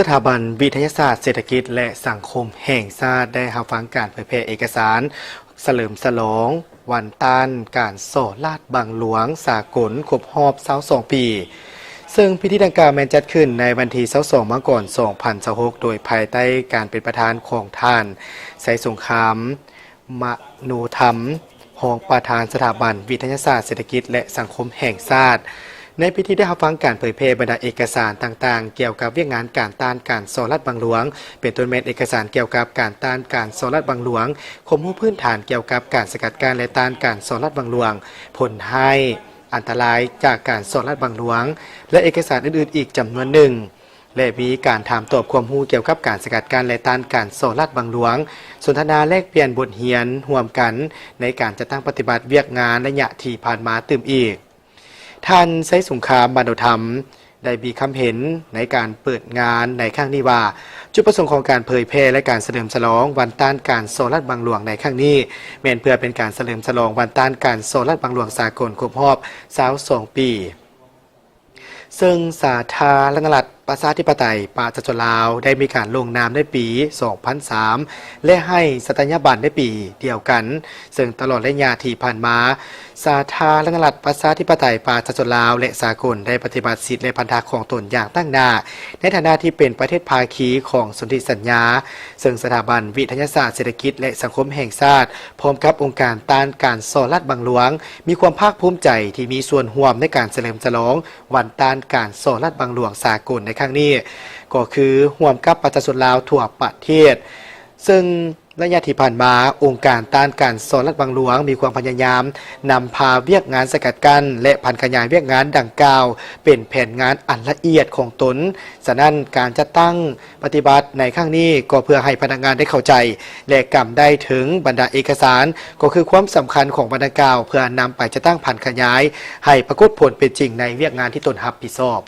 ສະຖາບັນວິທະຍາສາດເສດຖະກິດ ແລະ ສັງຄົມແຫ່ງຊາດ ໄດ້ຮັບຟັງການເຜີຍແຜ່ເອກະສານສະເຫຼີມສະຫຼອງວັນຕ້ານການສໍ້ລາດບັງຫຼວງສາກົນຄົບຮອບຊາວສອງປີ, ເຊິ່ງພິທີດັ່ງກ່າວແມ່ນຈັດຂຶ້ນໃນວັນທີຊາວສອງ ມັງກອນ ສອງພັນຊາວຫົກ ໂດຍພາຍໃຕ້ການເປັນປະທານຂອງທ່ານ ໄຊສົງຄາມ ມະໂນທຳ ຮອງປະທານສະຖາບັນວິທະຍາສາດເສດຖະກິດ ແລະ ສັງຄົມແຫ່ງຊາດ. ໃນພິທີໄດ້ຮັບຟັງການເຜີຍແຜ່ບັນດາເອກະສານຕ່າງໆ ກ່ຽວກັບວຽກງານການຕ້ານການສໍ້ລາດບັງຫຼວງ, ເປັນຕົ້ນແມ່ນເອກະສານກ່ຽວກັບການຕ້ານການສໍ້ລາດບັງຫຼວງ, ຄວາມຮູ້ພື້ນຖານກ່ຽວກັບການສະກັດກັ້ນ ແລະ ຕ້ານການສໍ້ລາດບັງຫຼວງ, ຜົນຮ້າຍ, ອັນຕະລາຍຈາກການສໍ້ລາດບັງຫຼວງ ແລະ ເອກະສານອື່ນໆອີກຈຳນວນໜຶ່ງ. ແລະ ມີການຖາມຕອບຄວາມຮູ້ກ່ຽວກັບການສະກັດກັ້ນ ແລະ ຕ້ານການສໍ້ລາດບັງຫຼວງ, ສົນທະນາແລກປ່ຽນບົດຮຽນຮ່ວມກັນໃນການຈັດຕັ້ງປະຕິບັດວຽກງານໄລຍະທີ່ຜ່ານມາຕື່ມອີກ. ທ່ານ ໄຊສົງຄາມ ມະໂນທຳ ໄດ້ມີຄຳເຫັນໃນການເປີດງານໃນຄັ້ງນີ້ວ່າ, ຈຸດປະສົງຂອງການເຜີຍແຜ່ ແລະ ການສະເຫຼີມສະຫຼອງວັນຕ້ານການສໍ້ລາດບັງຫຼວງໃນຄັ້ງນີ້ ແມ່ນເພື່ອເປັນການສະເຫຼີມສະຫຼອງວັນຕ້ານການສໍ້ລາດບັງຫຼວງສາກົນຄົບຮອບຊາວສອງປີ. ເຊິ່ງສາທາລະນະລັດປະຊາທິປະໄຕປະຊາຊົນລາວ ໄດ້ມີການລົງນາມໃນປີສອງພັນສາມ ແລະ ໃຫ້ສັດຕະຍາບັນໃນປີດຽວກັນ, ເຊິ່ງຕະຫຼອດໄລຍະທີ່ຜ່ານມາ, ສາທາລະນະລັດປະຊາທິປະໄຕປະຊາຊົນລາວ ແລະ ສາກົນ ໄດ້ປະຕິບັດສິດ ແລະ ພັນທະຂອງຕົນຢ່າງຕັ້ງໜ້າ ໃນຖານະທີ່ເປັນປະເທດພາຄີຂອງສົນທິສັນຍາ, ເຊິ່ງສະຖາບັນວິທະຍາສາດເສດຖະກິດ ແລະ ສັງຄົມແຫ່ງຊາດ ພ້ອມກັບອົງການຕ້ານການສໍ້ລາດບັງຫຼວງ ມີຄວາມພາກພູມໃຈທີ່ມີສ່ວນຮ່ວມໃນການສະເຫຼີມສະຫຼອງວັນຕ້ານການສໍ້ລາດບັງຫຼວງສາກົນໃນຄັ້ງນີ້ ກໍຄືຮ່ວມກັບປະຊາຊົນລາວທົ່ວປະເທດ, ເຊິ່ງໄລຍະທີ່ຜ່ານມາ, ອົງການຕ້ານການສໍ້ລາດບັງຫຼວງມີຄວາມພະຍາຍາມນຳພາວຽກງານສະກັດກັ້ນ ແລະ ຜັນຂະຫຍາຍວຽກງານດັ່ງກ່າວເປັນແຜນງານອັນລະອຽດຂອງຕົນ. ສະນັ້ນ, ການຈັດຕັ້ງ ປະຕິບັດໃນຄັ້ງນີ້ກໍເພື່ອໃຫ້ພະນັກງານໄດ້ເຂົ້າໃຈ ແລະ ກຳໄດ້ເຖິງບັນດາເອກະສານ, ກໍຄືຄວາມສຳຄັນຂອງວັນດັ່ງກ່າວ ເພື່ອນຳໄປຈັດຕັ້ງຜັນຂະຫຍາຍໃຫ້ປາກົດຜົນເປັນຈິງໃນວຽກງານທີ່ຕົນຮັບຜິດຊອບ.